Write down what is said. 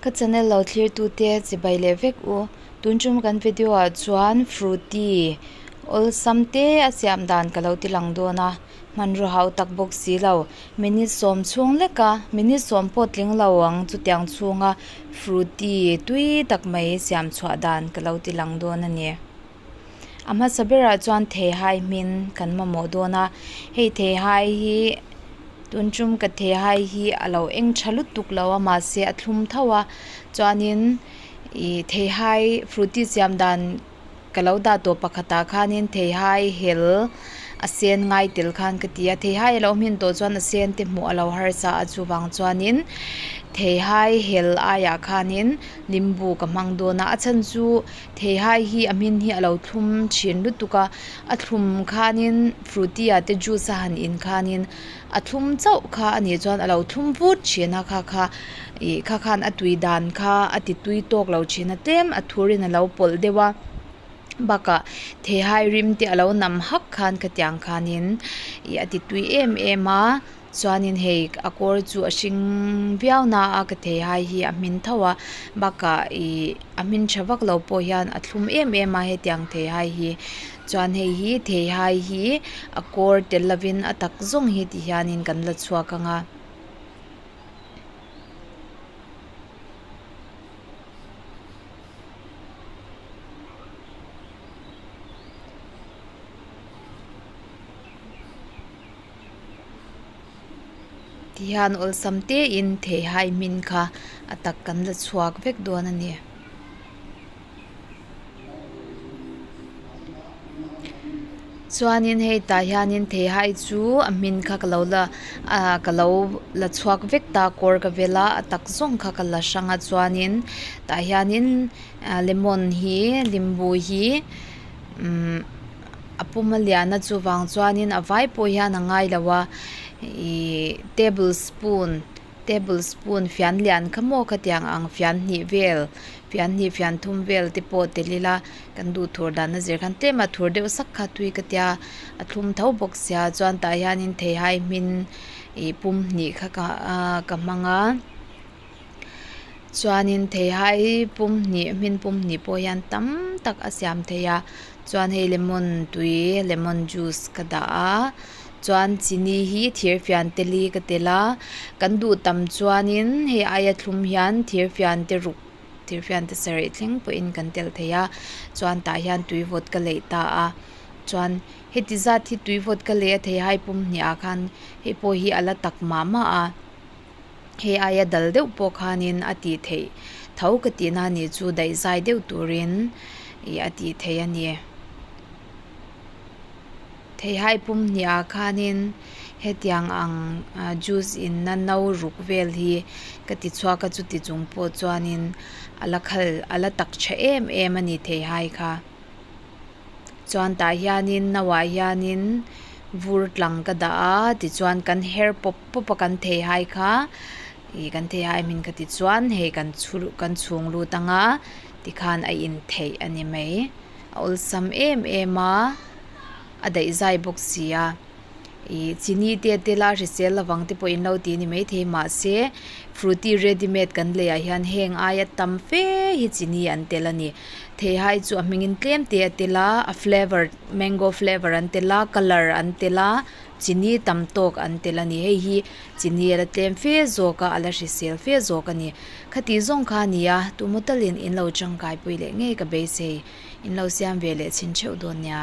Ka channel lo thlir tute chibai leh vek u. Tun tum kan video ah chuan frooti awlsam te a siam dan ka lo ti lang dawn a hmanraw hau tak bawk si lo minute sawm chhung lek a minute sawm pawh tling lo ang chutiang chhunga frooti tui tak mai siam chhuah dan ka lo ti lang dawn a ni. A hmasa berah chuan theihai hmin kan mamawh dawn a hei theihai hi tun tum ka theihai hi a lo eng tha lutuk lo a mahse a thlum tho a chuanin ih theihai frooti siam dan ka lo dah tawh pakhatah khanin theihai hel a sen ngai tel khan ka ti a theihai a lo hmin tawh chuan a sen te hmuh a lo harsa a chuvang chuanin theihai hel aiah khanin limbu ka hmang dawn a a chhan chu. Theihai hi a hmin hi a lo thlum thin lutuk a a thlum khanin frooti ah te juice a han in khanin a thlum chauh kha a nih chuan a lo thlum vut thin a kha kha ih kha khan a tui dan kha a ti tui tawk lo thin a tlem a thur in a lo pawlh deuh a bakah theihai rim te a lo nam hak khan khatiang khanin ih a ti tui em em a. Chuanin hei a kawr chu a hring viau na a ka thei hai hi a hmin tho a bakah ih a hmin tha vak lo pawh hian a thlum em em a hetiang thei hai hi chuan hei hi thei hai hi a kawr tel lovin a tak zawng hi ti hianin kan la chhuak ang a. Tihian awlsam tein theihai hmin kha a tak kan la chhuak vek dawn a ni. Chuanin hei tah hianin theihai chu a hmin kha ka lo la ah ka lo la chhuak vek ta kawr ka vel a a tak zawng kha ka la hrang a chuanin tah hianin lemon hi limbu hi umm. A pum a lian a chuvang chuanin a vai pawh hian a ngai lo a ihh table spoon table spoon fian lian kha maw khatiang ang fian hnih vel fian hnih fian thum vel te pawh tel ila kan duh thur dan a zir khan tlem a thur deuh sak kha tui ka tia a thlum tho bawk sia chuan tah hianin theihai hmin ih pum hnih kha ka ahh ka hmang a. Chuanin theihai pum hnih hmin pum hnih pawh hian tam tak a siam thei a chuan hei lemon tui lemon juice ka dah a chuan chini hi thir fian te li ka tel a kan duh tam chuanin hei aia thlum hian thir fian te ruk thir fian te sarih thleng pawhin kan tel thei a chuan tah hian tui vawt ka leih ta a chuan heti zat hi tui vawt ka lei a theihai pum hnih ah khan hei pawh hi a la tak mah mah a. Hei aia dal deuh pawh khanin a tih theih tho ka tihna a nih chu daih zai deuh turin ih a tih theih a ni. Theihai pum hniah khanin hetiang ang juice inna no ruk vel hi ka ti chhuak a chuti chung pawh chuanin a la khal a la tak tha em em a ni theihai kha. Chuan tah hianin no ah hianin vur tlang ka dah a tichuan kan her pawp pawp a kan thei hai kha ih kan thei hai hmin kha tichuan hei kan chhu kan chhung lut ang a tikhan a in theih a ni mai a awlsam em em a a daih zai bawk si a. Ih chini te a tel a hrisel lovang te pawh in lo ti a ni maithei mahse frooti ready made kan lei ah hian heng aia tam fe hi chini an tel a ni theihai chu a hmingin tlem te a tel a a flavour mango flavour an tel a colour an tel a chini tam tawk an tel a ni hei hi chini a la tlem fe zawk a a la hrisel fe zawk a ni khati zawng kha a ni a tumaw talin in lo tangkai pui leh ngei ka beisei in lo siam ve leh chhin theuh dawn nia.